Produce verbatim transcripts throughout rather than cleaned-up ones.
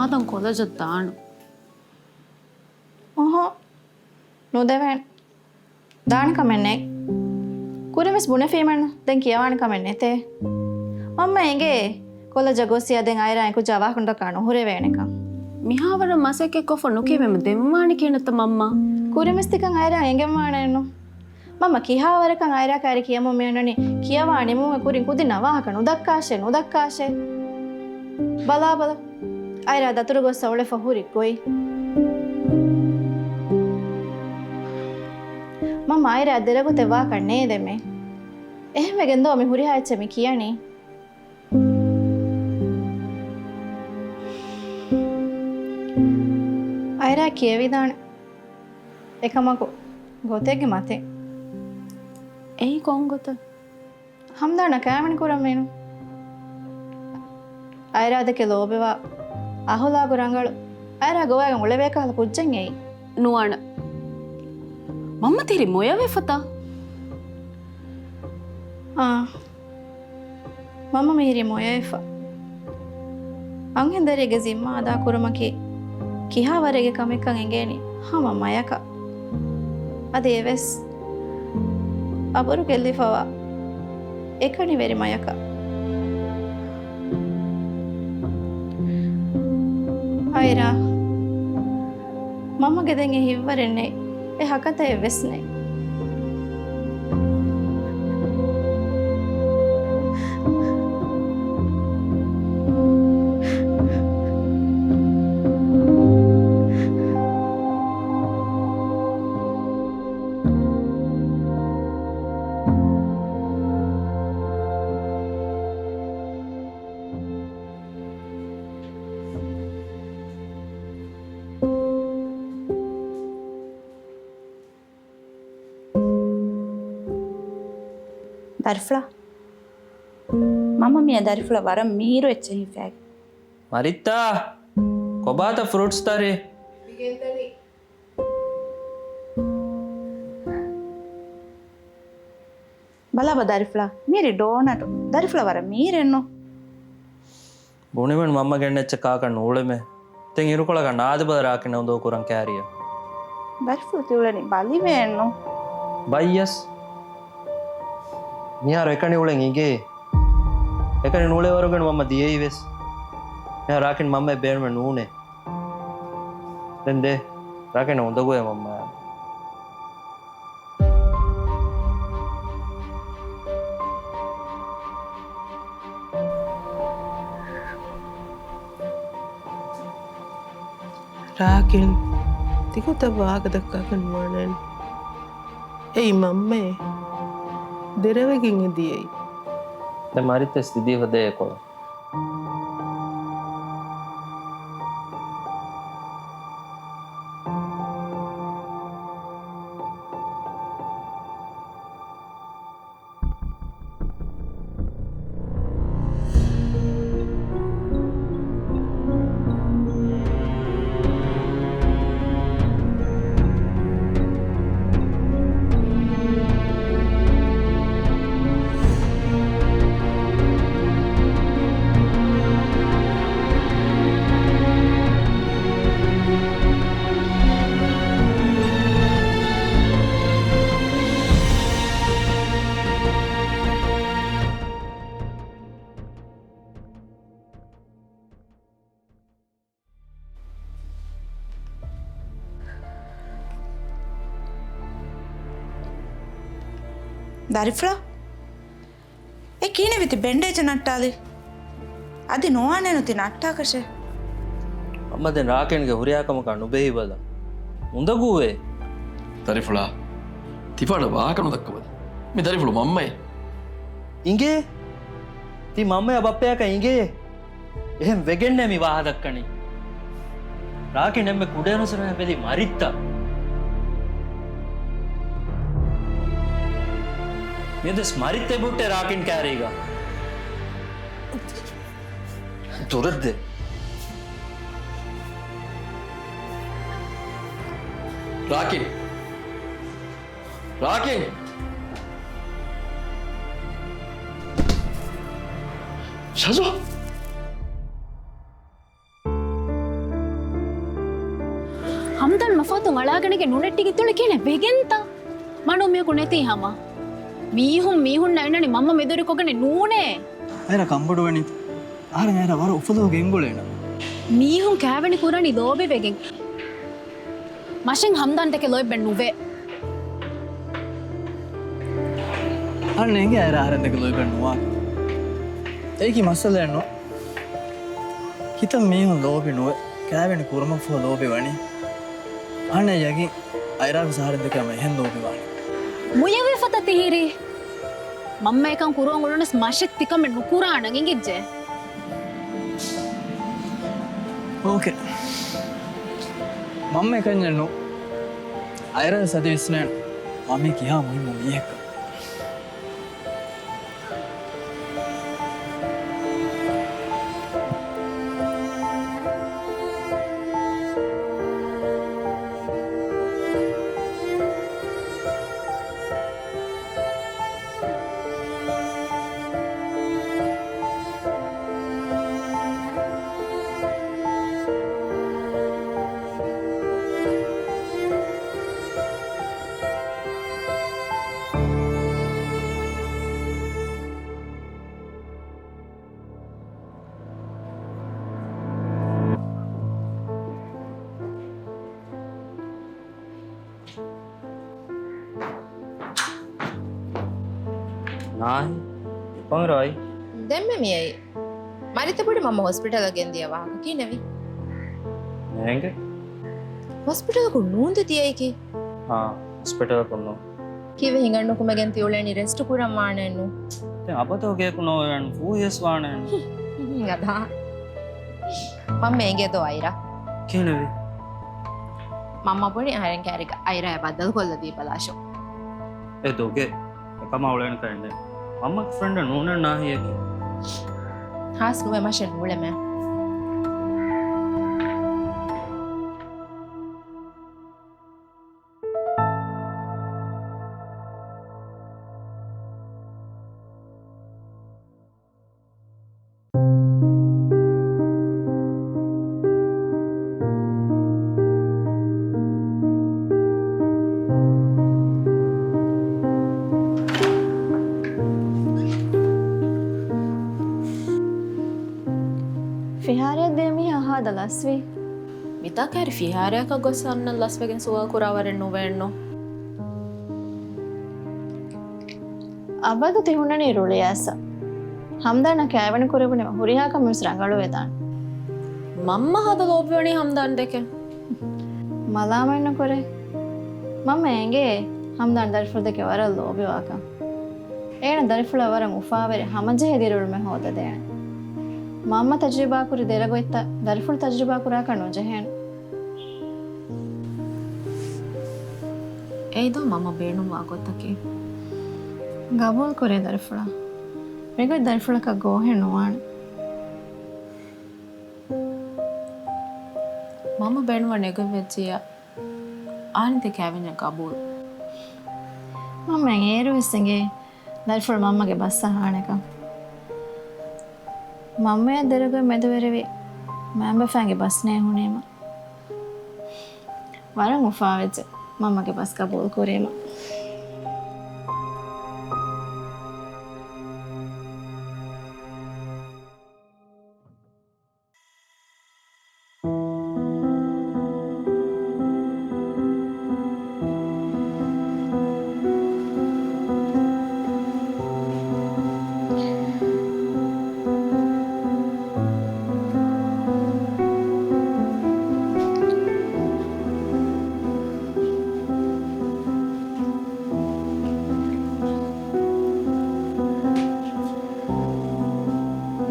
އަދަން ކޮލަޖަށް ދާނު. އޮހޯ. ނުދެވޭނެ. ދާނެ ކަމެއް ނެތް. ކުރިން ވެސް ބުނެފީމެއްނު. ދެން ކިޔަވާނެ ކަމެއް ނެތޭ. މަންމަ އެނގޭ. ކޮލަޖަށް ގޮސް އަދި އައިރާ އެކުއްޖާ ވާހަކަ ނުދައްކާ ނުހުރެވޭނެކަން. މިހާވަރަށް މަސައްކަތް ކޮށްފަ ނުކިޔެވީމަ ދެން ވާނެ ކިހިނެއްތަ މަންމަ؟ ކުރިން ވެސް ތިކަން އައިރާ އެނގެން ވާނެއެއްނު. މަންމަ ކިހާވަރަކަށް އައިރާ ކައިރި ކިޔަމުން މިއަންނަނީ ކިޔަވާ ނިމުމުގެ ކުރިން ކުދިންނަށް ވާހަކަ ނުދައްކާށޭ، ނުދައްކާށޭ. ބަލާބަލަ. އައިރާ ދަތުރު ގޮއްސަ އުޅެފަ ހުރި ގޮތް. މަންމަ އައިރާ ދެރަގޮތެއް ވާކަށް ނޭދެމޭ. އެހެންވެގެން ދޯ މި ހުރިހާ އެއްޗެއް މި ކިޔަނީ؟ އައިރާ ކިޔެވިދާނެ. އެކަމަކު ގޮތެއްގެ މަތިން. އެއީ ކޮން ގޮތެއް؟ ހަމްދާނަށް ކާމެން ކުރަންވީނު. އައިރާދެކެ ލޯބިވާ، އަހުލާގު ރަނގަޅު، އައިރާ ގޮވައިގެން އުޅެވޭ ކަހަލަ ކުއްޖެއް އެއީ. ނުވާނެ. މަންމަ ތިރި މޮޔަވެފަތަ؟ އާ. މަންމަ މިހިރީ މޮޔަވެފަ. އަންހެންދަރިއެއްގެ ޒިންމާ އަދާކުރުމަކީ ކިހާވަރެއްގެ ކަމެއްކަން އެނގޭނީ ހަމަ މަޔަކަށް. އަދި އެވެސް އަބުރު ގެއްލިފަވާ އެކަނިވެރި މަޔަކަށް. އައިރާ، މަންމަގެ ދެން އެ ހިތްވަރެއް ނެތް، އެ ހަކަތައެއް ވެސް ނެތް. ދަރިފުޅާ. މަންމަ މިޔަ ދަރިފުޅަށް ވަރަށް މީރު އެއްޗެއް ހިފައިގެން. މަރިއްތާ! ކޮބާތަ ފްރޫޓްސް ދަރި؟ ބަލާބަ ދަރިފުޅާ، މީރި ޑޯނަޓު. ދަރިފުޅަށް ވަރަށް މީރެއްނު. ބުނިމެން މަންމަ ގެންނަ އެއްޗެއް ކާކަށް ނޫޅެމޭ. ދެން އިރުކޮޅަކަށް ނާދެބަލަ ރާކިން އުނދަގޫ ކުރަން ކައިރިއަށް. ދަރިފުޅު ތިއުޅެނީ ބަލިވޭންނު. ބައްޔަސް. މިހާރު އެކަނި އުޅެން އިނގޭ. އެކަނި ނޫޅޭވަރުގެން މަންމަ ދިޔައީ ވެސް. މިހާރު ރާކިން މަންމައަށް ބޭނުމެއް ނޫނޭ. ދެން ދޭ. ރާކިން އުނދަގޫއޭ މަންމަ. ރާކިން ތިގޮތަށް ވާހަކަ ދައްކާކަށް ނުވާނެއްނު. އެއީ މަންމައޭ. ދެރަވެގެން އެ ދިޔައީ. ދެން މަރިއްތަ ސިދީފަ ދޭ ކޮޅަށް. ދަރިފުޅާ؟ އެ ކިހިނެއްވީތި ބެންޑޭޖެއް ނައްޓާލީ؟ އަދި ނުވާނެއްނު ތި ނައްޓާކަށެއް. މަންމަ ދެން ރާކިންގެ ހުރިހާ ކަމަކާ ނުބެހިބަލަ. އުނދަގޫވޭ. ދަރިފުޅާ. ތިފާޑަށް ވާހަކަ ނުދައްކަބަލަ. މި ދަރިފުޅު މަންމައޭ. އިނގޭ؟ ތި މަންމަޔާ ބައްޕަޔާކަށް އިނގޭ؟ އެހެން ވެގެންނޭ މި ވާހަކަ ދައްކަނީ. ރާކިން އެންމެ ކުޑައިރުން ސުރަހެ ބެލި މަރިއްތަ. މިއަދުވެސް މަރިއްތަ ބުއްޓޭ ރާކިން ކައިރީގަ. ދުރަށްދޭ. ރާކިން. ރާކިން! ޝަޒު! އަޅާގަނެގެ ނުނެއްޓިގެން ތުޅި ކިހިނެއް ވެގެންތަ؟ މަނު މީހަކު ނެތީ ހަމަ. މީހުން މީހުންނަށް އިންނަނީ މަންމަ މެދުވެރިކޮށްގަނެ ނޫނޭ. އައިރާ ކަންބޮޑުވަނީތަ؟ އަހަރެން އައިރާ ވަރަށް އުފުލުވަ ގެންގުޅޭނަ. މީހުން ކާވެނި ކުރަނީ ލޯބިވެގެން. މަށެއް ހަމްދާން ދެކެ ލޯތްބެއް ނުވޭ. އަހަންނަށް އެނގޭ އައިރާ އަހަރެން ދެކެ ލޯތްބެއް ނުވާ. އެއީކީ މައްސަލައެއް ނޫން. ކިތައް މީހުން ލޯބި ނުވެ، ކާވެނި ކުރުމަށްފަހު ލޯބި ވަނީ. އަހަންނަށް ޔަގީން އައިރާވެސް އަހަރެން ދެކެ ހަމަ އެހެން ލޯބިވާނެ. މުޔަވެފަތަ ތިހިރީ؟ މަންމަ އެކަން ކުރުވަން އުޅުނަސް މަށެއް ތިކަމެއް ނުކުރާނަން އިނގިއްޖެ. އޯކޭ. މަންމަ އެކަންޏެއް ނޫން. އައިރާ ސަދި ވިސްނޭން. މަންމަ ކިހާ މުހިއްމު މީހެއްކަން. ނާހި، ކޮންއިރު އައީ؟ ދެންމެ މިއައީ. މަރިތަ ބުޑި މަންމަ ހޮސްޕިޓަލަށް ގެންދިޔަ ވާހަކަ ކިހިނެއްވީ؟ ނޭނގެ. ހޮސްޕިޓަލަކުން ނޫންދެ ތިއައީކީ؟ އާ، ހޮސްޕިޓަލަކުން ނޫން. ކީއްވެ ހިނގަން ނުކުމެގެން ތިއުޅެނީ ރެސްޓު ކުރަން ވާނެއެއްނު؟ ދެން އަބަދު ގެޔަކު ނޯވެވެން ފޫހިޔަސް ވާނެއެއްނު. ހި، ހި، ހި، އަދާ. މަންމަ އެނގޭ ދޯ އައިރާ. ކިހިނެއްވީ؟ މަންމަ ބުނި އަހަރެން ކާރިގަ އައިރާ ބައްދަލުކޮށްލަ ދީބަލާށޯ. އެ ދޮގެ. އެކަމާ އުޅޭނެ ކައެއް ނެތް. މަންމަގެ ފްރެންޑެއް ނޫނެއް ނާހިޔަކީ. ހާސް ނުވެ މަށެއް ނޫޅެމޭ. ފިހާރައަށް ދިޔަ މީހާ ހާދަ ލަސްވީ. މިތާ ކައިރި ފިހާރަޔަކަށް ގޮސް އަންނަން ލަސްވެގެން ސުވާލު ކުރާވަރެއް ނުވޭނު. އަބަދު ތި ހުންނަނީ ރުޅިއައިސް. ހަމްދާނަށް ކާވެނި ކުރެވުނީމަ ހުރިހާ ކަމެއް ވެސް ރަނގަޅުވެދާނެ. މަންމަ ހާދަ ލޯބިވަނީ ހަމްދާން ދެކެ. މަލާމަތް ނުކުރޭ. މަންމަ އެނގޭ ހަމްދާން ދަރިފުޅު ދެކެ ވަރަށް ލޯބިވާކަން. އޭނަ ދަރިފުޅަށް ވަރަށް އުފާވެރި ހަމަޖެހޭ ދިރިއުޅުމެއް ހޯދަދޭނެ. މަންމަ ތަޖުރިބާކުރި ދެރަ ގޮތްތައް ދަރިފުޅު ތަޖުރިބާ ކުރާކަށް ނުޖެހޭނެ. އެއީ ދޯ މަންމަ ބޭނުންވާ ގޮތަކީ. ގަބޫލު ކުރޭ ދަރިފުޅާ. މިގޮތް ދަރިފުޅަކަށް ގޯހެއް ނުވާނެ. މަންމަ ބޭނުންވާ ނެގޮތް ވެއްޖިއްޔާ. އާނިތި ކާވެންޏަށް ގަބޫލު. މަންމައަށް އޭރުވެސް އެނގޭ ދަރިފުޅު މަންމަގެ ބަސްއަށް ހާނެކަން. މަންމަޔާ ދެރަގޮތް މެދުވެރިވި މައިންބަފައިންގެ ބަސް ނޭހުނީމަ. ވަރަށް އުފާވެއްޖެ މަންމަގެ ބަސް ގަބޫލު ކުރީމަ.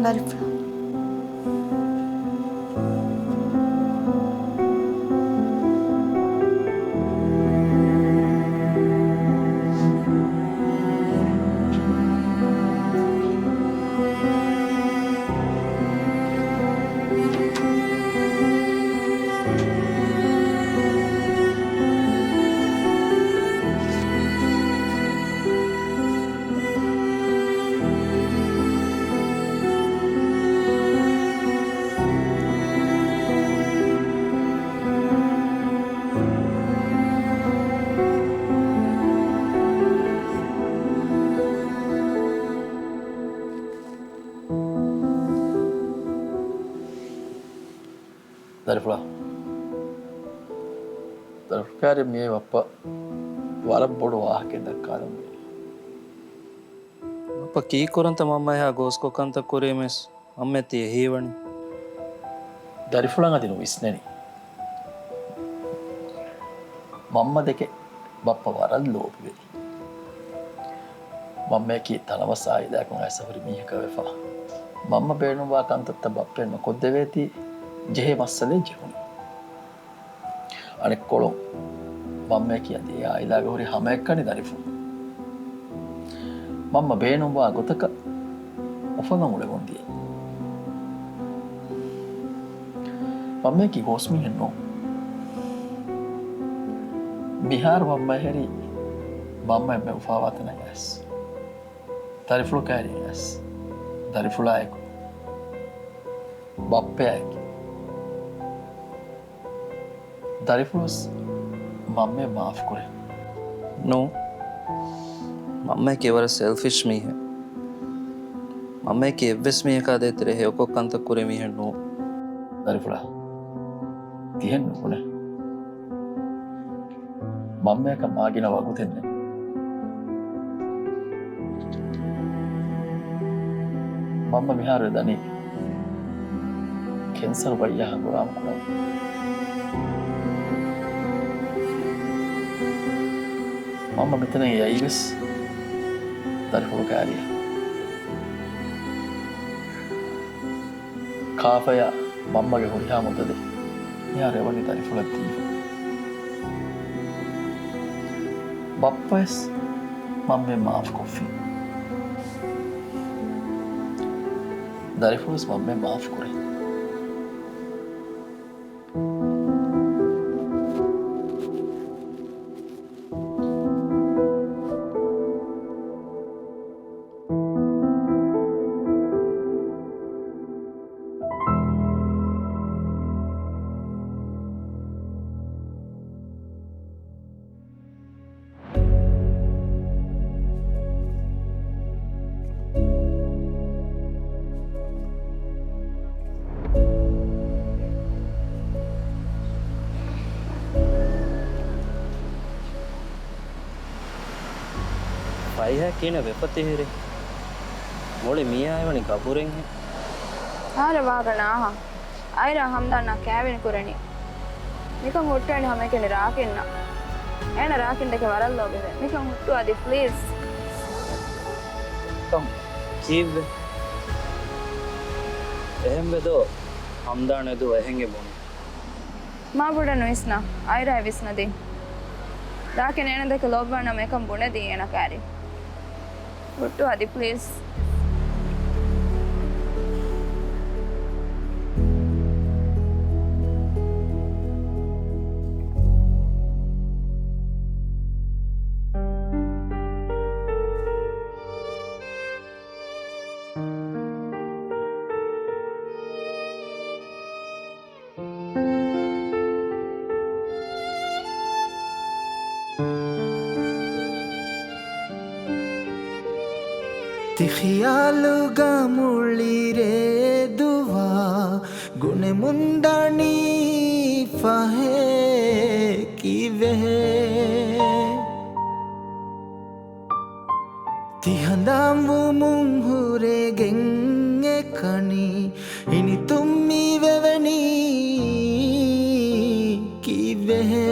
ދަރިފުޅާ. ދަރިފުޅާ. ދަރިފުޅާ ކާރި މިއީ ބައްޕަ ވަރަށް ބޮޑު ވާހަކައެއް ދައްކާލަން ވޭ. ބައްޕަ ކީއްކުރަންތަ މަންމަ އެހާ ގޯސްކޮށް ކަންތައް ކުރީމީސް؟ މަންމަ ތި އެހީވަނީ. ދަރިފުޅަށް އަދި ނުވިސްނެނީ. މަންމަ ދެކެ ބައްޕަ ވަރަށް ލޯބިވޭ. މަންމަޔަކީ ތަނަވަސް އާއިލާއަކުން އައިސް ހުރި މީހަކަށް ވެފަ. މަންމަ ބޭނުންވާ ކަންތައްތައް ބައްޕައަށް ނުކޮށްދެވޭތީ ޖެހޭ މައްސަލައެއް ޖެހުނީ. އަނެއްކޮޅުން މަންމަޔަކީ އަދި އެ އާއިލާގަ ހުރި ހަމައެކަނި ދަރިފުޅު. މަންމަ ބޭނުންވާ ގޮތަކަށް އުފަލުން އުޅެމުން ދިޔަ. މަންމަޔަކީ ގޯސް މީހެއް ނޫން. މިހާރު މަންމަ އެހެރީ މަންމަ އެންމެ އުފާވާ ތަނަށް އައިސް. ދަރިފުޅު ކައިރިއަށް އައިސް. ދަރިފުޅާއެކު. ބައްޕަޔާއެކު. ދަރިފުޅުސް މަންމަ މާފުކުރޭ. ނޫ. މަންމައަކީ ވަރަށް ސެލްފިޝް މީހެއް. މަންމައަކީ އެއްވެސް މީހަކާ ދޭތެރޭ ހެޔޮކޮށް ކަންތައް ކުރި މީހެއް ނޫން. ދަރިފުޅާ. ތިހެން ނުބުނެ. މަންމަޔަކަށް މާގިނަ ވަގުތެއް ނެތް. މަންމަ މިހާރު ދަނީ ކެންސަރު ބައްޔާ ހަނގުރާމަ ކުރަން. މަންމަ މިތަނަށް އައީވެސް ދަރިފުޅު ކާރިއަށް. ކާފަޔާ މަންމަގެ ހުރިހާ މުދަލެއް މިހާރު އެވަނީ ދަރިފުޅަށް ދީފަ. ބައްޕަވެސް މަންމަ މާފުކޮށްފި. ދަރިފުޅުވެސް މަންމަ މާފުކުރޭ. ފައިހާ ކިހިނެއް ވެފަ ތިހިރީ؟ މުޅި މީހާ ހީވަނީ ގަބުރެއްހެން. އަހަރެން ވާހަކަ ނާހަ. އައިރާ ހަމްދާންނާ ކާވެނި ކުރަނީ. މިކަން ހުއްޓުވަނީ ހަމައެކަނި ރާކިންނާ. އޭނަ ރާކިން ދެކެ ވަރަށް ލޯބިވޭ. މިކަން ހުއްޓު އަދި ޕްލީޒް. ކަން ކީއްވެ؟ އެހެންވެދޯ ހަމްދާން އެދު އެހެން ބުނު. މާ ބޮޑަށް ނުވިސްނާ، އައިރާ ވިސްނަދީ. ރާކިން އޭނަ ދެކެ ލޯބިވާނަމަ އެކަން ބުނެދީ އޭނަ ކާރި. ހުއްޓު އަދި ޕްލީޒް. ތި ޚިޔާލުގަ މުޅި ރޭދުވާ ގުނެމުންދަނީ ފަހެ ކީއްވެހޭ؟ ތި ހަނދާންވުމުން ހުރެގެން އެކަނި ހިނިތުން މި ވެވެނީ ކީއްވެހޭ؟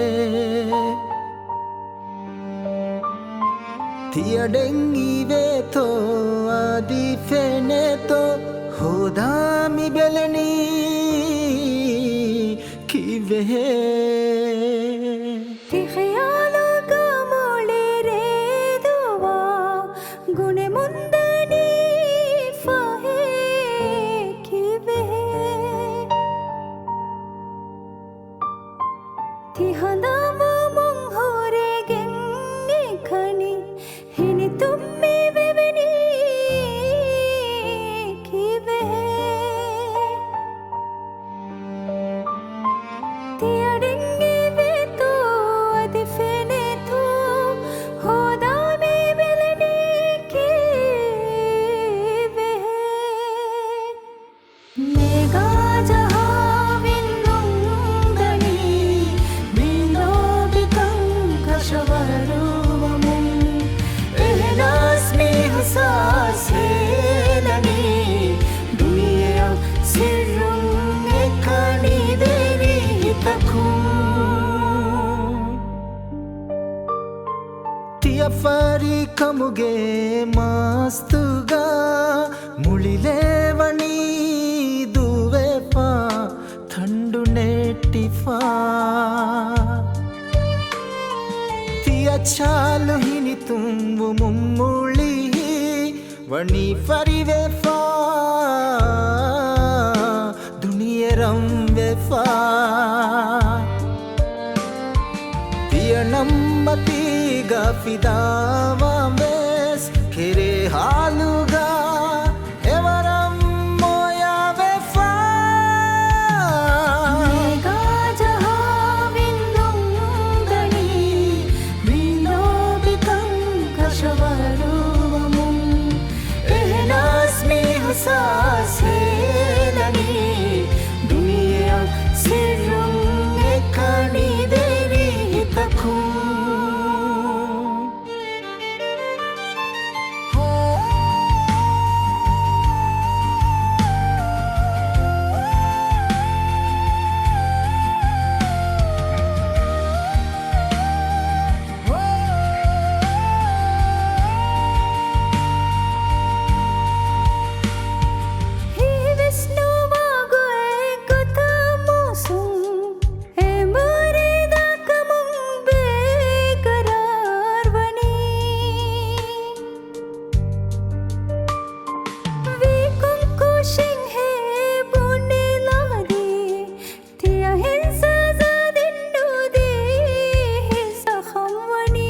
ތިއަޑެއް އިވޭތޯ އަދި ފެނޭތޯ ހޯދާ މި ބެލެނީ ކީއްވެހޭ؟ ތި ޚިޔާލުގަ މުޅި ރޭދުވާ ގުނެމުންދަނީ ފަހެ ކީއްވެހޭ؟ ތި ހަނދާންވުމުން ހުރެގެން އެކަނި ހިނިތުން މި ވެވެނީ ކީއްވެހޭ؟ ތިއަޑެއް އިވޭތޯ އަދި ފެނޭތޯ ހޯދާ މި ބެލެނީ ކީއްވެހޭ؟ ކަމުގެ މާސްތުގަ މުޅިލޭ ވަނީ ދުވެފަ، ތަނޑު ނެއްޓިފަ. ތިޔަ ޗާލު ހިނިތުންވުމުން މުޅި ވަނީ ފަރިވެފަ، ދުނިޔެ ރަންވެފަ. ތިޔަ ނަންމަތީގަ ފިދާވާން ވެސް ކެރޭ ހާލުގަ އެވަރަށް މޮޔަވެފަ. މޭގާ ޖަހާ ވިންދުން ދަނީ މި ލޯބިކަން ކަށަވަރުވަމުން. އެހެނަސް މި އިހުސާސް ހޭލަނީ ދުނިޔެއަށް ސިއްރުން އެކަނި ދެރި ހިތަކުން. ހީވެސް ނުވާ ގޮތް ގޮތަށް މޫސުން އެ މުރިދާ ކަމުން ބޭގަރާރު ވަނީ. ވީ ކުންކޫށިން ހޭ ބުނެލާދީ، ތިޔަ ހިންސާ ޒަދިން ނުދީ ހިތް ޒަޚަމް ވަނީ.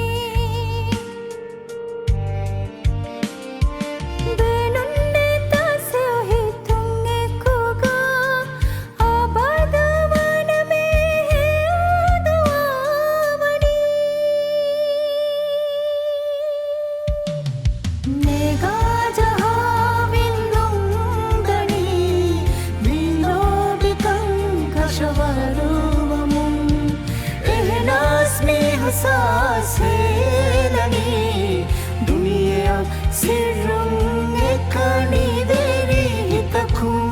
ބޭނުން ނެތާ ސެޔޮ ހިތުން އެކުގަ އަބަދު ވަނަ މީހެއް އުދުވާ ވަނީ. ނޭގާ ޖަހާ ވިންދުން ދަނީ މި ލޯބިކަން ކަށަވަރުވަމުން. އެހެނަސް މި އިހުސާސް ހޭލަނީ ދުނިޔެއަށް ސިއްރުން އެކަނި ދެރި ހިތަކުން.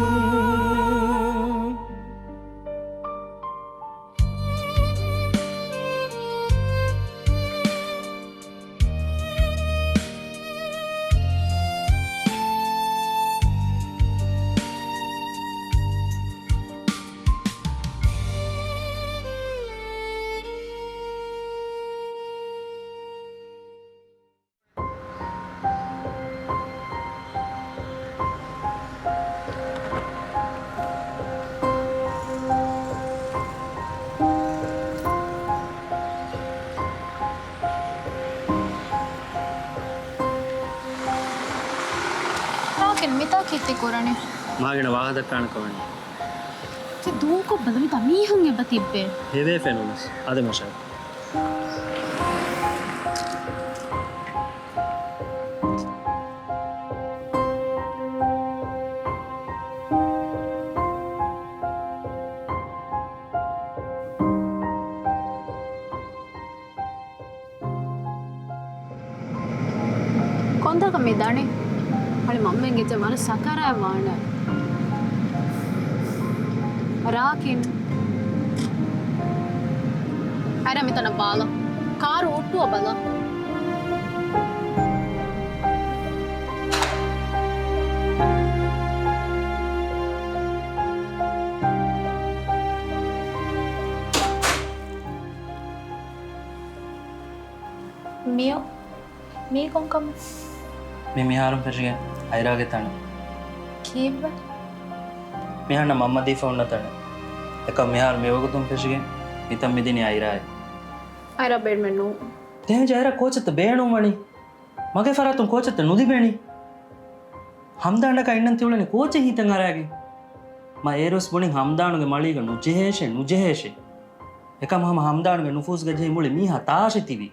ރާކިން، މިތާ ކީއްތި ކުރަނީ؟ މާގިނަ ވާހަކަ ދައްކާނެ ކަމެއް ނޫން. ތި ދޫކޮށް ބަލަ، މިތާ މީހުން އެބަ ތިއްބޭ. ހެވޭ ފެނުނަސް އަދެ މަށަށް. ކޮންތާކަށް މި ދަނީ؟ އަޅެ މަންމައިން އެއްޗެއް ވަރަށް ސަކަރާތް ވާނެ. ރާކިން. އައިރާ މިތަނަށް ބާލަ. ކާރު ހުއްޓުވަ ބަލަ. މިއޮ. މީ ކޮންކަމެއް؟ މީ މިހާރުން ފެށިގެން އައިރާގެ ތަނެއް. ކީއްވެ؟ މިހާރު މަންމަ ދީފަ ހުންނަ ތަނެއް. އެކަމް މިހާރު މިވަގުތުން ފެށިގެން މިތަން މިދިނީ އައިރާއެއް. އައިރާ ބޭނުމެއް ނޫން. ދެން އައިރާ ކޯޗެއްތަ ބޭނުންވަނީ؟ މަގޭ ފަރާތުން ކޯޗެއްތަ ނުލިބެނީ؟ ހަމްދާންއަކާ އިންނަން ތިއުޅެނީ ކޯޗެއް ހިތަށް އަރާގެން؟ މަ އޭރުވެސް ބުނިން ހަމްދާނުގެ މަޅީގަ ނުޖެހޭށޭ، ނުޖެހޭށޭ. އެކަމް ހަމަ ހަމްދާނުގެ ނުފޫޒުގަ ޖެހި މުޅި މީހާ ތާށި ތިވީ.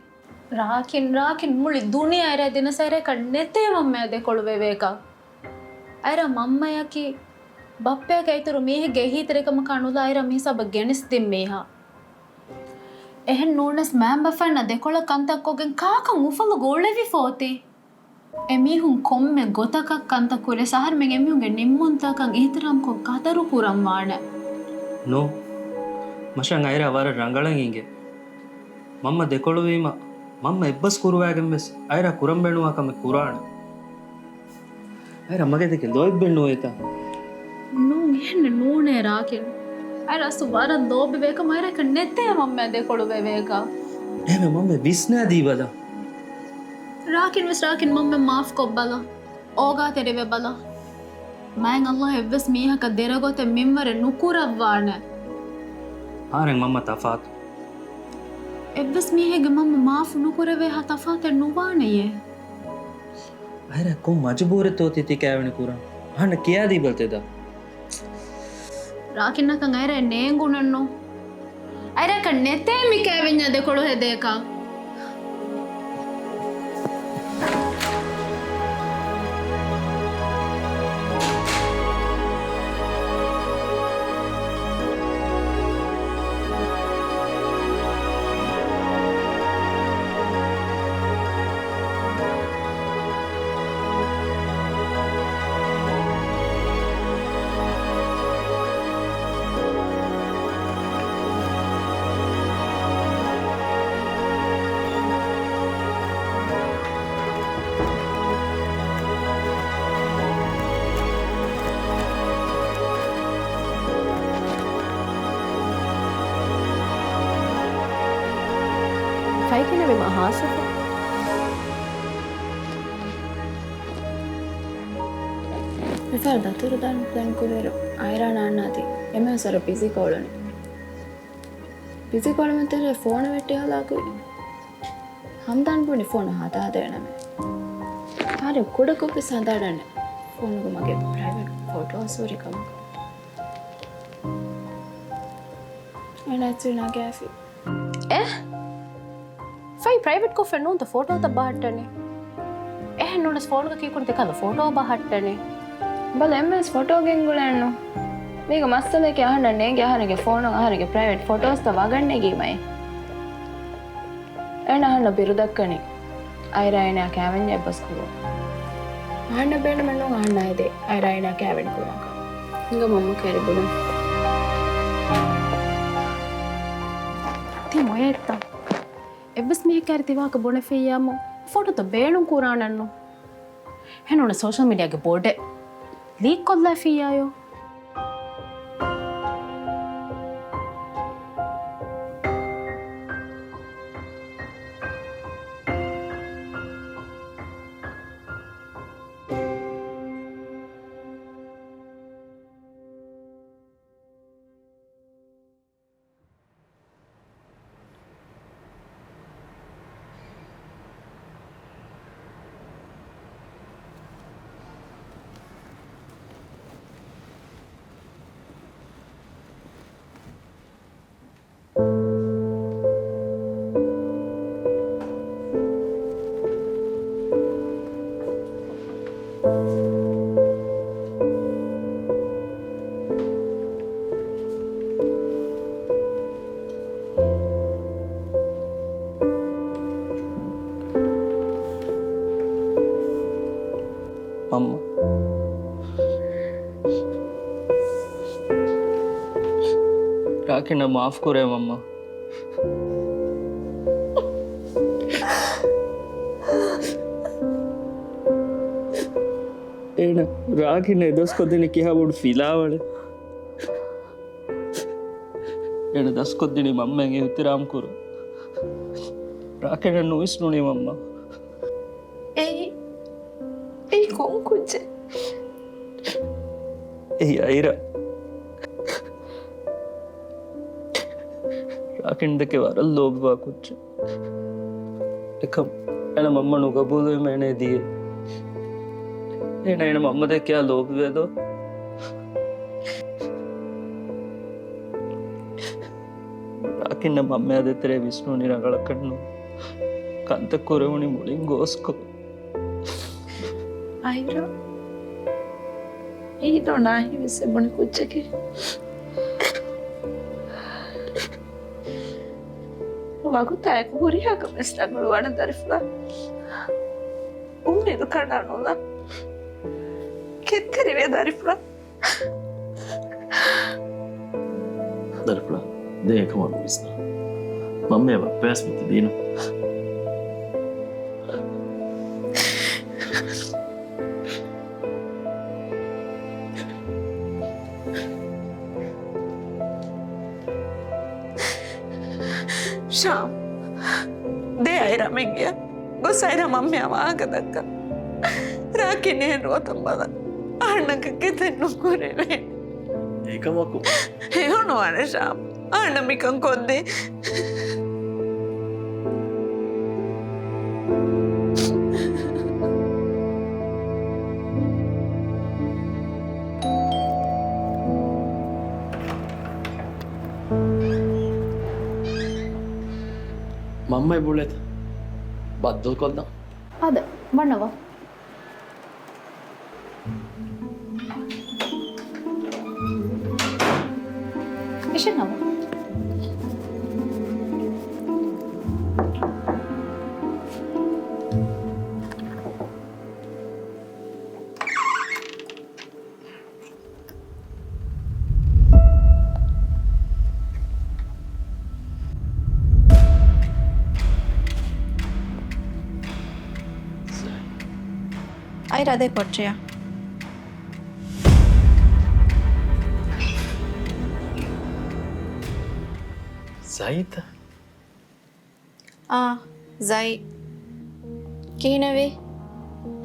ރާކިން، ރާކިން، މުޅި ދުނިޔެ އައިރާ ދިނަސް އައިރާއަކަށް ނެތޭ މަންމަޔާ ދެކޮޅު ވެވޭކަށް. އައިރާ މަންމަޔަކީ ބައްޕަޔަކާ އިތުރު މީހެއްގެ އެހީތެރިކަމަކާ ނުލާ އައިރާ މިހިސާބަށް ގެނެސްދިން މީހާ. އެހެން ނޫނަސް މައިންބަފައިންނާ ދެކޮޅަށް ކަންތައް ކޮށްގެން ކާކަށް އުފަލުގަ އުޅެވިފަ އޮތީ؟ އެމީހުން ކޮންމެ ގޮތަކަށް ކަންތައް ކުރިޔަސް އަހަރުމެން އެމީހުންގެ ނިންމުންތަކަށް އިހްތިރާމްކޮށް ޤަދަރު ކުރަން ވާނެ. ނޫ. މަށަށް އައިރާ ވަރަށް ރަނގަޅަށް އިނގޭ. މަންމަ ދެކޮޅުވީމަ މަންމަ އެއްބަސް ކުރުވައިގެން ވެސް އައިރާ ކުރަން ބޭނުންވާ ކަމެއް ކުރާނެ. އައިރާ މަގޭ ދެކެ ލޯތްބެއް ނޫނޭތަ؟ ނޫން، އެހެން ނޫނޭ ރާކިން. އައިރާ އަސް ވަރަށް ލޯބިވޭކަމަށް އައިރާ ނެތޭ މަންމަ ދެކޮޅު ވެވޭކަށް. އެހެން މަންމަ ވިސްނާދީބަލަ. ރާކިން ވެސް ރާކިން މަންމަ މާފް ކޮށްބަލަ. އޯގާތެރިވެ ބަލަ. މާތް ﷲ އެއްވެސް މީހަކަށް ދެރަގޮތެއް މިންވަރެއް ނުކުރައްވާނެ. އާރެން މަންމަ ތަފާތު. އެއްވެސް މީހެއްގެ މަންމަ މާފު ނުކުރެވޭހާ ތަފާތެއް ނުވާނެޔޭ. އައިރާ ކޮން މަޖުބޫރެއްތޯ ތި ތި ކައިވެނި ކުރަން؟ އަހަންނަށް ކިޔާދީބަލަ ތެދަ. ރާކިންނަކަށް އައިރާ ނޭނގުނަންނު. އައިރާކަށް ނެތޭ މި ކައިވެންޏާ ދެކޮޅު ހެދޭކަށް. ފައިކިނަވި މާ ހާސްވެފަ. މިފަހަރު ދަތުރު ދާން ޕްލޭން ކުރިއިރު އައިރާ ނާންނާ ތި އެމެ ސަރ ބިޒީ ކޯޅުނި. ބިޒީ ކޯޅުމަށް ތެރޭ ފޯނު ވެއްޓި ހަލާކުވި. ހަމްދާން ބުނި ފޯނު ހަދާދޭނަމޭ. އާރެ ކުޑަކޮށްވެސް ހަދާނެ. ފޯނުގަ މަގޭ ޕްރައިވެޓް ފޮޓޯސް ހުރި ކަމަކަށް. އޭނަ އެއްޗެއް ނަގާފި. އެ؟ ފައި ޕްރައިވެޓް ކޮށްފަ ނޫންތަ ފޮޓޯތައް ބަހައްޓަނީ؟ އެހެން ނޫނަސް ފޯނުގަ ކީކުން ތިކަލަ ފޮޓޯ ބަހައްޓަނީ؟ ބަލަ އެންމެސް ފޮޓޯ ގެންގުޅޭނު. މީގަ މައްސަލައަކީ އަހަންނަށް ނޭނގި އަހަރެންގެ ފޯނުން އަހަރެންގެ ޕްރައިވެޓް ފޮޓޯސްތައް ވަގަށް ނެގީމައި. އޭނަ އަހަންނަށް ބިރުދައްކަނީ. އައިރާ އޭނައާ ކައިވެންޏަށް އެއްބަސް ކުރުވަން. އަހަންނަށް ބޭނުމެއް ނޫން އަހަންނާ އެދޭ އައިރާ އޭނައާ ކައިވެނި ކުރުވަންކަން. ހިނގާ މަންމަ ކައިރި ބުނަން. ތި މޮޔައެއްތަ؟ އެއްވެސް މީހެއްގެ ތި ވާހަކަ ބުނެފިއްޔާމު ފޮޓޯތައް ބޭނުން ކުރާނަންނު. ހެނޫނަ ސޯޝަލް މީޑިއާގެ ބޮޑެއް ލީކް ކޮށްލާފިއްޔާޔޯ. މަންމަ. ރާކިންނަށް މާފް ކުރޭ މަންމަ. އޭނަ ރާކިން އެ ދަސްކޮށްދިނީ ކިހާ ބޮޑު ފިލާވަޅެއް. އޭނަ ދަސްކޮށްދިނީ މަންމައަށް އިހުތިރާމް ކުރަން. ރާކިންނަށް ނުވިސްނުނީ މަންމަ. އެއީ، އެއީ ކޮން ކުއްޖެއް؟ އެއީ އައިރާ. ރާކިން ދެކެ ވަރަށް ލޯބިވާ ކުއްޖެއް. އެކަމް އޭނަ މަންމަ ނުގަބޫލުވީމަ އޭނަ ދިޔަ. އޭނަ އޭނަ މަންމަ ދެކެއާ ލޯބިވޭދޯ؟ ރާކިންނަށް މަންމައާ ދޭތެރޭ ވިސްނުނީ ރަނގަޅަކަށް ނޫން. ކަންތައް ކުރެވުނީ މުޅިން ގޯސްކޮށް. އައިރާ، އީދޯ ނާހި ވެސް އެބުނި ކުއްޖަކީ. ވަގުތާ އެކު ހުރިހާ ކަމެއް ވެސް ރަނގަޅުވާނެ ދަރިފުޅާ. އުއްމީދު ކަނޑާ ނުލާ. ކެތްތެރިވޭ ދަރިފުޅާ. ދަރިފުޅާ، ދެން އެކަމާ ނުވިސްނާ. މަންމައާ ބައްޕަޔާސް މި ތިބީނު. ޝާމް، ދޭ އައިރާ މެންގެޔަށް. ގޮސް އައިރާ މަންމަޔާ ވާހަކަ ދައްކަން. ރާކިން އެހެން ރުއަތައް ބަލަން އަހަންނަކަށް ގެތެއް ނުކުރެވޭނެ. އެކަމަކު. ހެޔޮނުވާނެ ޝާމް. އަހަންނަށް މިކަން ކޮށްދޭ. މަންމަ އެބައުޅޭތަ؟ ބައްދަލުކޮށްލަން. އާދެ، ވަންނަވާ. އިށެންނަވާ. އައިރާ ދޭ ކޮޓަރިއަށް. ޒައިތަ؟ އާ، ޒައި. ކިހިނެއްވީ؟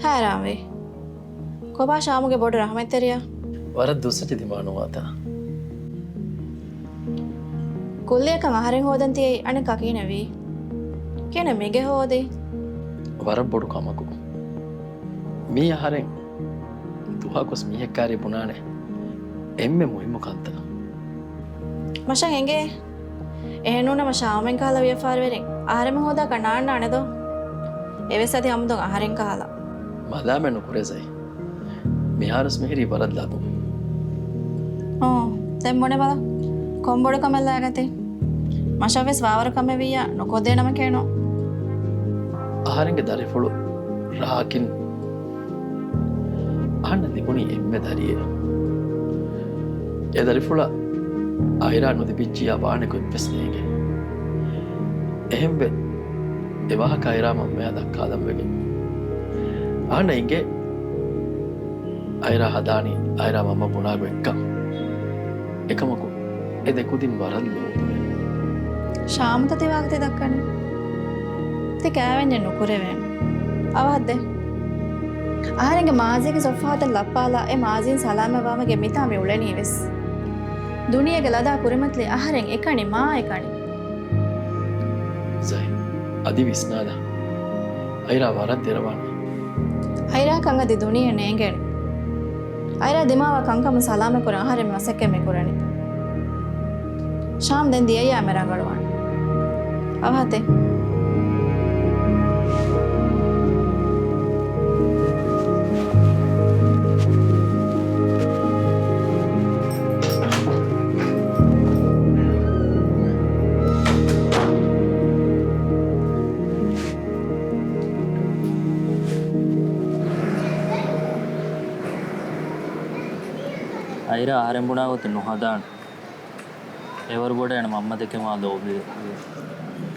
ހައިރާންވީ. ކޮބާ ޝާމުގެ ބޮޑު ރަހުމަތްތެރިޔާ؟ ވަރަށް ދުއްސައްޗި ދިމާނުވާތާ. ކުއްލިއަކަށް އަހަރެން ހޯދަން ތިޔައީ އަނެއްކާ ކިހިނެއްވީ؟ ކިހިނެއް މިގެ ހޯދީ؟ ވަރަށް ބޮޑު ކަމަކު. މީ އަހަރެން ދުވަހަކުވެސް މީހެއްކާރީ ބުނާނެ އެންމެ މުހިއްމު ކަންތައް. މަށަށް އެނގޭ. އެހެންނޫނަމަ ޝާމެން ކަހަލަ ވިޔަފާރިވެރިން އަހަރެމެން ހޯދާކަށް ނާންނާނެ ދޯ؟ އެވެސް އަދި ހަމަދުން އަހަރެން ކަހަލަ. މަލާމެއް ނުކުރޭ ޒައި. މިހާރުސް މިހިރީ ވަރަށް ލަދު. އޯ، ދެން ބުނެބަލަ. ކޮން ބޮޑު ކަމެއް ލާގަތީ؟ މަށަށްވެސް ވާވަރު ކަމެއް ވިއްޔާ ނުކޮށްދޭނަމަ ކޭނު. އަހަރެންގެ ދަރިފުޅު ރާކިން އަހަންނަށް ލިބުނީ އެންމެ ދަރިއެއް. އެ ދަރިފުޅަށް އައިރާ ނުލިބިއްޖިއްޔާ ވާނެ ގޮތްވެސް ނޭނގެ. އެހެންވެ، އެ ވާހަކަ އައިރާ މަންމަޔާ ދައްކާލަން ވެގެން. އަހަންނަށް އެނގޭ އައިރާ ހަދާނީ އައިރާ މަންމަ ބުނާ ގޮތްކަން. އެކަމަކު، އެ ދެ ކުދިން ވަރަށް ލޯބިވޭ. ޝާމުތަ ތި ވާހަކަތައް ދައްކަނީ؟ ތި ކައިވެންޏެއް ނުކުރެވޭނެ. އަވަހަށް ދޭ. އަހަރެންގެ މާޒީގެ ސޮފްހާތައް ލައްޕާލާ، އެ މާޒީން ސަލާމަތްވާމެގެ މިތާ މި އުޅެނީ ވެސް. ދުނިޔޭގެ ލަދާ ކުރިމަތިލީ އަހަރެން އެކަނި، މާ އެކަނި. ޒައި، އަދި ވިސްނާލާ. އައިރާ ވަރަށް ދެރަވާނެ. އައިރާ ކަން އަދި ދުނިޔެ ނޭނގޭނެ. އައިރާ ދިމާވާ ކަންކަމުން ސަލާމަތްކުރަން އަހަރެން މަސައްކަތް މި ކުރަނީ. ޝާމް ދެން ދިޔައީ އާ މެ ރަނގަޅުވާނެ. އަވަހަށް ދޭ. އައިރާ އަހަރެން ބުނާ ގޮތެއް ނުހަދާނެ. އެވަރު ބޮޑަށް އޭނަ މަންމަ ދެކެ މާ ލޯބިވޭ.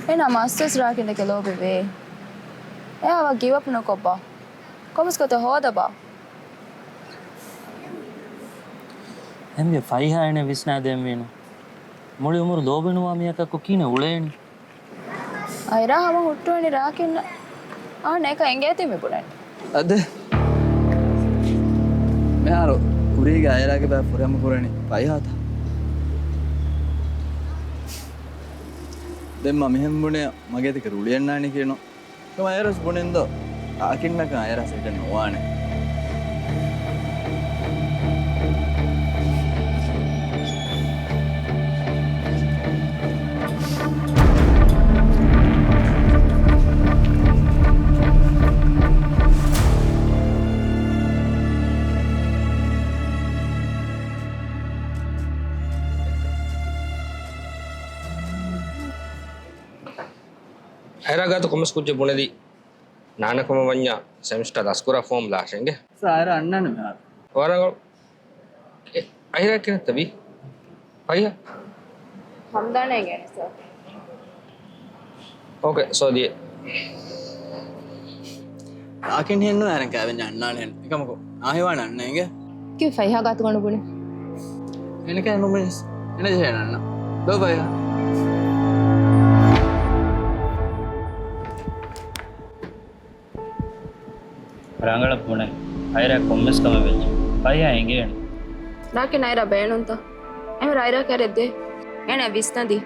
އޭނަ މައްސަސް ރާކިން ދެކެ ލޯބިވޭ. އެއާ ވަ ގިވް އަޕް ނުކޮށްބާ. ކޮންމެސް ގޮތެއް ހޯދަބާ. އެންމެ ފައިހާ އޭނަ ވިސްނާދޭންވީނު. މުޅި އުމުރު ލޯބިނުވާ މީހަކަށް ކޮ ކިހިނެއް އުޅޭނީ؟ އައިރާ ހަމަ ހުއްޓުވަނީ ރާކިންނަށް. އާން އެކަ އެނގޭތީ މި ބުނަނީ. އަދެ. މިހާރު ކުރީގެ އައިރާގެ ބައި ފުރިހަމަ ކުރަނީ ފައިހާތަ؟ ދެން މަ މިހެން ބުނެ މަގޭތިކަ ރުޅިއެއްނާނީ ކީނު. ކަމަށް އައިރާސް ބުނެންދޯ؟ ރާކިންނަކަށް އައިރާސް އެކަނި ނުވާނެ. އައިރާ ގާތު ކޮންމެސް ކުއްޖެއް ބުނެލީ. ނާންނަ ކަމަށް ވަންޏާ ސެމިސްޓަރ ދަސްކުރާ ފޯމް ލާށޭ އިނގޭ. ސާރ އަންނާނެ މިހާރު. ވަރަށް ރަނގަޅު. އެ، އައިރާ ކިހިނެއްތަ ވީ؟ ފައިހާ؟ ހަމްދާނަށް އެނގޭނެ ސާރ. އޯކޭ، ސޯ ދިޔަ. ރާކިން ހެންނު އަހަރެން ކައިވެންޏާ އަންނާނެ ހެން. އެކަމަކު ނާހިވާނެ އަންނަ އިނގޭ. ކި ފައިހާ ގާތުގަނޑު ބުނި. އެނެކަ ނުމިނިސް. އެނެ ޖެހޭނެ އަންނަ. ދޯ ފައިހާ. ރަނގަޅަށް ބުނެ. އައިރާ ކޮންމެސް ކަމެއް ވެއްޖެ. ފައިހާ އެނގޭނެ. ރާކިން އައިރާ ބޭނުންތަ؟ އެހެން އައިރާ ކަރެއް ދޭ. އޭނަ ވިސްނަދީ.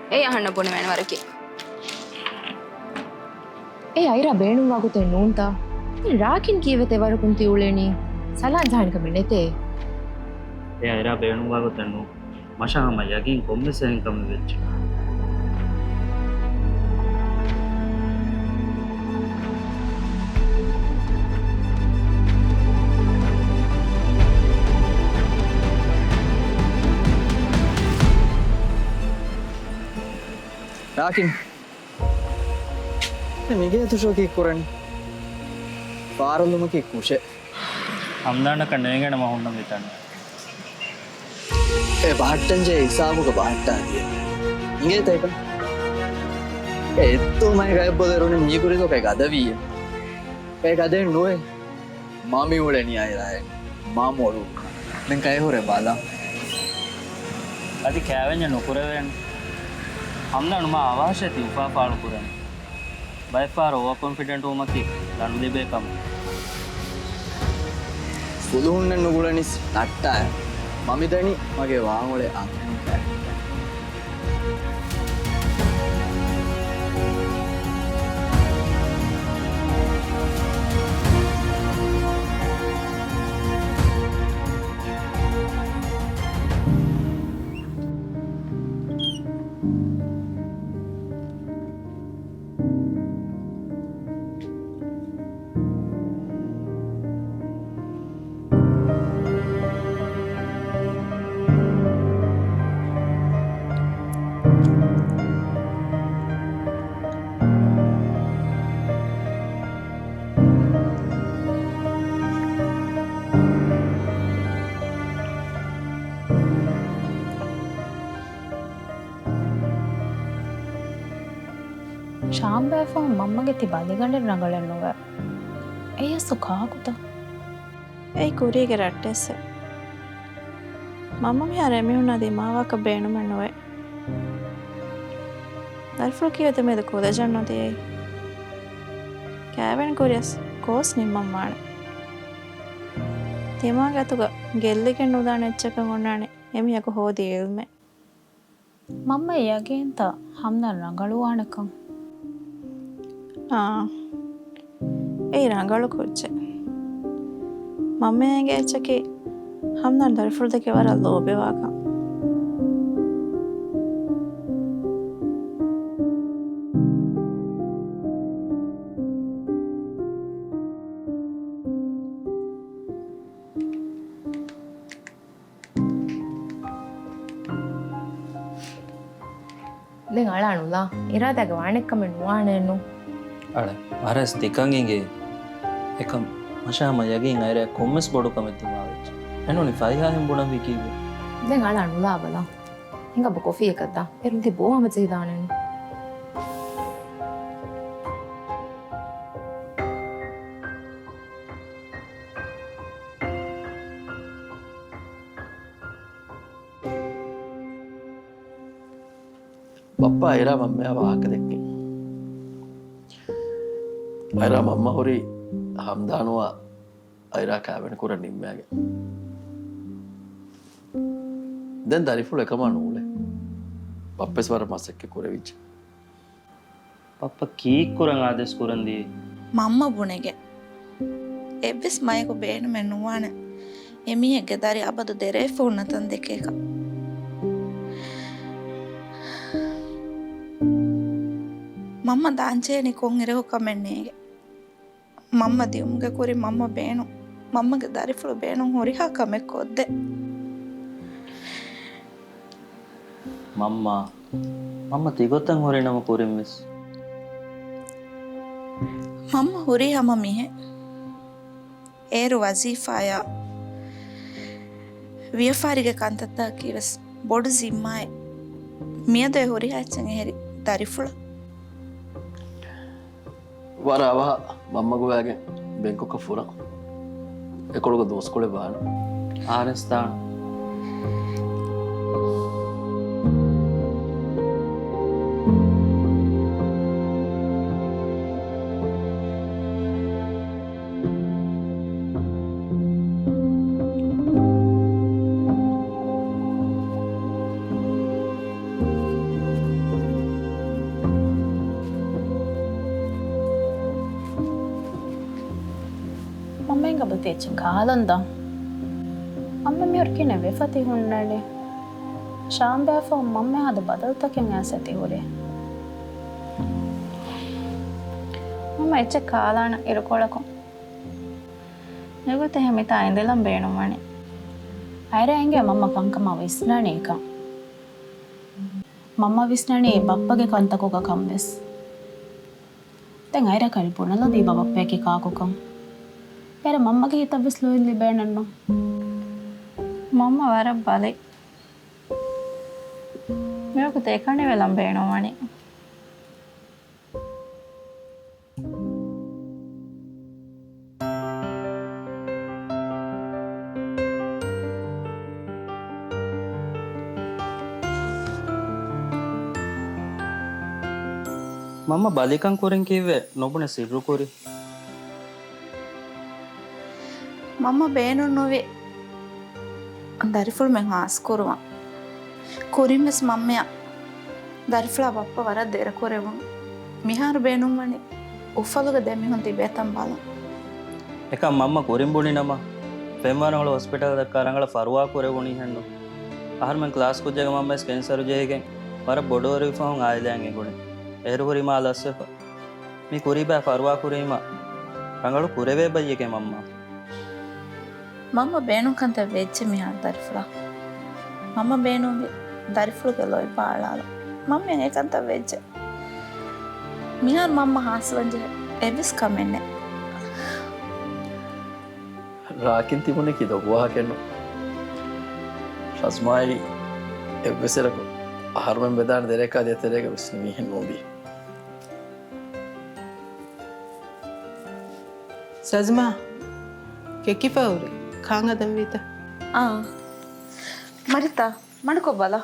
އެއީ އަހަންނަށް ބުނެވޭނެ ވަރަކީ. އެ އައިރާ ބޭނުންވާ ގޮތެއް ނޫންތަ؟ ދެން ރާކިން ކީއްވެތޭ ވަރަކުން ތި އުޅެނީ؟ ސަލާން ޖަހާނެ ކަމެއް ނެތޭ. އެ އައިރާ ބޭނުންވާ ގޮތެއް ނޫން. މަށާ ހަމަ ޔަގީން ކޮންމެސް އެހެން ކަމެއް ވެއްޖެ. ރާކިން. މިގޭ ތުޝޯ ކީއްކުރަނީ؟ ފާރަލުމަކީ ކުށެއް. ހަމްދާނަކަށް ނޭނގޭނެ މަ ހުންނަ މިތަން. އެ ބަހައްޓަންޖެހޭ ހިސާބުގަ ބަހައްޓާދިޔަ. އިނގޭތަ އެކަން؟ އެ އެއްތޯ މައި ގައެއްބޮލެރުނި މީގުރިދޯ ކައި ގަދަވީއެއް. ކައި ގަދައެއް ނުވޭ. މަ މި އުޅެނީ އައިރާއެއް. މަ މޮޅު. ދެން ކައި ހުރެ ބަލަ. އަދި ކައިވެންޏެއް ނުކުރެވޭނެ. ހަމްދާނު މާ އަވަހަށޭ ތި އުފާ ފާޅު ކުރަނީ. ބައެއްފަހަރު އޯވަރ ކޮންފިޑެންޓް ވުމަކީ ލަނޑު ލިބޭ ކަމެއް. ފުލުހުންނެއް ނުގުޅެނީސް ނައްޓާއެއް. މަ މިދަނީ މަގޭ ވާންއުޅޭ އަންހެނުން ކައިރިއްކަން. ޝާމްބާފަހުން މަންމަގެ ތި ބަލިގަނޑެއް ރަނގަޅެއް ނުވޭ. އެޔަސް ކާކުތަ؟ އެއީ ކުރީގެ ރައްޓެއްސެއް. މަންމަ މިހާރު އެމީހުންނާ ދިމާވާކަށް ބޭނުމެއް ނުވޭ. ދަރިފުޅަކީ އޮތެ މެދު ކުލަޖަން ނުދިޔައީ. ކައިވެނި ކުރިޔަސް ކޯސް ނިންމަން ވާނެ. ތިމާގެ އަތުގަ ގެއްލިގެން ނުދާނެ އެއްޗަކަށް އޮންނާނެ އެމީހަކު ހޯދި އިލްމެއް. މަންމަ ޔަގީންތަ ހަމްދާން ރަނގަޅުވާނެކަން؟ އާ. އެއީ ރަނގަޅު ކުއްޖެއް. މަންމަ އެނގޭ އެއްޗަކީ ހަމްދާން ދަރިފުޅުދެކެ ވަރަށް ލޯބިވާކަން. ދެން އަޅާ ނުލާ. އިރާދާގެ ވާނެ ކަމެއް ނުވާނެއްނު. އަޅެ، ވަރަސް ދިކަން އިނގޭ. އެކަމް މަށާ ހަމަ ޔަގީން އައިރާ ކޮންމެސް ބޮޑު ކަމެއް ދިމާވެއްޖެ. އެނޫނީ ފައިހާހެން ބުނަންވީ ކީއްވެ؟ ދެން އަޅާ ނުލާ ބަލާ. ހިނގާބަ ކޮފީއަކަށް ދާ. އޭރުން ތި ބޯ ހަމަ ޖެހިދާނެއްނު. ބައްޕަ އައިރާ މަންމަޔާ ވާހަކަ ދެއްކިން. އައިރާ މަންމަ ހުރީ ހަމްދާނުއާ އައިރާ ކައިވެނި ކުރަން ނިންމާގެން. ދެން ދަރިފުޅު އެކަމާ ނޫޅޭ. ބައްޕަވެސް ވަރަށް މަސައްކަތް ކުރެވިއްޖެ. ބައްޕަ ކީއްކުރަން އާދޭސް ކުރަން ދިޔައީ؟ މަންމަ ބުނެގެން. އެއްވެސް މަޔަކު ބޭނުމެއް ނުވާނެ އެމީހެއްގެ ދަރި އަބަދު ދެރަވެފަ ހުންނަ ތަން ދެކޭކަށް. މަންމަ ދާންޖެހޭނީ ކޮންއިރަކު ކަމެއް ނޭނގެ. މަންމަ ދިޔުމުގެ ކުރިން މަންމަ ބޭނުން، މަންމަގެ ދަރިފުޅު ބޭނުން ހުރިހާ ކަމެއް ކޮށްދޭ. މަންމާ، މަންމަ ތިގޮތަށް ހުރިނަމަ ކުރިންވެސް. މަންމަ ހުރީ ހަމަ މިހެން. އޭރު ވަޒީފާޔާ ވިޔަފާރިގެ ކަންތައްތަކަކީ ވެސް ބޮޑު ޒިންމާއެއް. މިއަދު އެ ހުރިހާ އެއްޗެއް އެހެރި ދަރިފުޅަށް. ވަރަށް އަވަހަށް މަންމަ ގޮވައިގެން ބެންކޮކަށް ފުރަން. އެކޮޅުގަ ދުވަސްކޮޅެއް ވާނެ. އާރެސް ދާން. މަންމައިން ގަބުލު ތި އެއްޗެއް ކާލަން ދާ. މަންމަ މިހާރު ކިހިނެއް ވެފަ ތި ހުންނަނީ؟ ޝާމް ބާފަ މަންމަ ހާދަ ބަދަލުތަކެއް އައިސް ތި ހުރީ. މަންމަ އެއްޗެއް ކާލާނަން އިރުކޮޅަކުން. ނުގޮތެހެ މިތާ އިނދެލަން ބޭނުންވަނީ. އައިރާ އެނގޭ މަންމަ ކަންކަމަށް ވިސްނަނީކަން. މަންމަ ވިސްނަނީ ބައްޕަގެ ކަންތަކުގަ ކަން ވެސް. ދެން އައިރަކަށް ބުނެލަދީބަ ބައްޕަޔަކީ ކާކުކަން. އޭރަ މަންމަގެ ހިތަށްވެސް ލުއިން ލިބޭނެއްނު. މަންމަ ވަރަށް ބަލި. މިވަގުތު އެކަނިވެލަން ބޭނުންވަނީ. މަންމަ ބަލިކަން ކުރިން ކީއްވެ ނުބުނެ ސިއްރު ކުރި؟ މަންމަ ބޭނުން ނުވި ދަރިފުޅުމެން ހާސްކުރުވަން. ކުރިންވެސް މަންމައަށް ދަރިފުޅާ ބައްޕަ ވަރަށް ދެރަކުރެވުނު. މިހާރު ބޭނުންވަނީ އުފަލުގަ ދެމީހުން ތިބޭތަން ބަލަން. އެކަން މަންމަ ކުރިން ބުނި ނަމަ، ފެންވަރަނގަޅު ހޮސްޕިޓަލަށް ދައްކާ ރަނގަޅަށް ފަރުވާ ކުރެވުނީހެއްނު. އަހަރުމެން ކްލާސް ކުއްޖާގެ މަންމަވެސް ކެންސަރު ޖެހިގެން ވަރަށް ބޮޑުވެރިވިފަހުން އާއިލާއިން އެނގުނީ. އޭރު ހުރީމާ ލަސްވެފަ. މި ކުރީބާ ފަރުވާ ކުރީމަ ރަނގަޅު ކުރެވޭ ބައްޔެކޭ މަންމާ. މަންމަ ބޭނުން ކަންތައް ވެއްޖެ މިހާރު ދަރިފުޅާ. މަންމަ ބޭނުންވި ދަރިފުޅުގެ ލޯތްބާ އަޅާލަން. މަންމައަށް އެކަންތައް ވެއްޖެ. މިހާރު މަންމަ ހާސްވަންޖެހޭ އެއްވެސް ކަމެއް ނެތް. ރާކިން ތިބުނީ ކި ދޮގު ވާހަކައެއްނު. ޝަޒްމާއީ އެއްވެސް އިރަކު އަހަރުމެން ވެދާނެ ދެރައަކާ ދޭތެރޭގަ ވިސްނި މީހެއް ނޫންވީ. ޝަޒްމާ، ކެކިފަ ހުރީ ކާން ހަދަންވީތަ؟ އާ، މަރިތާ، މަޑުކޮށް ބަލަ.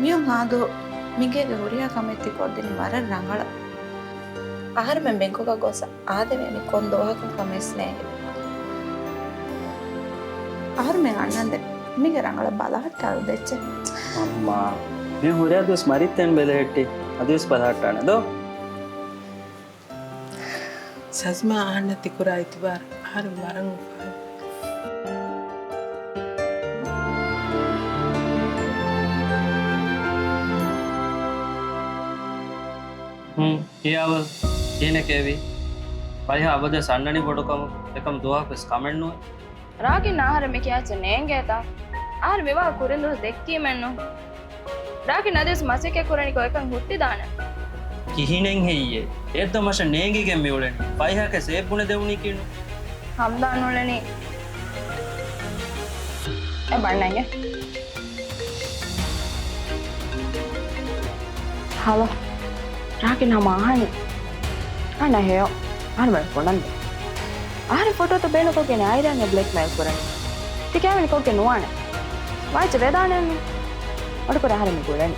މިއޮން ހާދު މިގޭގެ ހުރިހާ ކަމެއް ތި ކޮށްދިނީ ވަރަށް ރަނގަޅަށް. އަހަރުމެން ބެންކޮކަށް ގޮސް އާދެވޭނީ ކޮން ދުވަހަކުން ކަމެއް ނޭނގެ. އަހަރުމެން އަންނަންދެން މީގެ ރަނގަޅަށް ބަލަހައްޓާލަ ދެއްޗެއް. މަންމާ، މި ހުރިހާ ދުވަސް މަރިއްތައިން ބެލެހެއްޓި އަދިވެސް ބަލަހައްޓާނެ ދޯ. ޝަޒްމާ އަހަންނަށް ތިކުރާ އިތުބާރު އަހަރެން ވަރަށް އުފާވޭ. ހުން، ކިޔާވަލް. ކިހިނެއް ކެވީ؟ ފައިހާ އަބަދުވެސް އަންނަނީ ބޮޑުކަމަށް. އެކަމް ދުވަހަކުވެސް ކަމެއްނުވޭ. ރާކިން އަހަރެން މި ކިޔާ އެއްޗެއް ނޭނގޭތަ؟ އަހަރެން މިވާހަކަ ކުރިން ދުވަސް ދެއްކީމެއްނު. ރާކިން އަދިވެސް މަސައްކަތް ކުރަނީ ކޮއެކަން ހުއްޓިދާނެ. ކިހިނެއް ހެއްޔޭ؟ އެއްދޮ މަށަށް ނޭނގިގެން މިއުޅެނީ. ފައިހާކަށް ސޭބް ބުނެދެވުނީކީނު. ހަމްދާން އުޅެނީ. އެ ބަންނަންގެ. ހަލޯ. ރާކިން ހަމަ އަހަނީ. އަންނަ ހެޔޮ. އަހަރުމެން ފޮނަންދެ. އަހަރެން ފޮޓޯތައް ބޭނުންކޮށްގެން އައިރާން ބްލެކްމެއިލް ކުރަނީ. ތި ކައިވެނި ކޮށްގެން ނުވާނެ. ވާއެއްޗެއް ވެދާނެއްނު. މަޑުކުރޭ އަހަރެން މި ގުޅެނީ.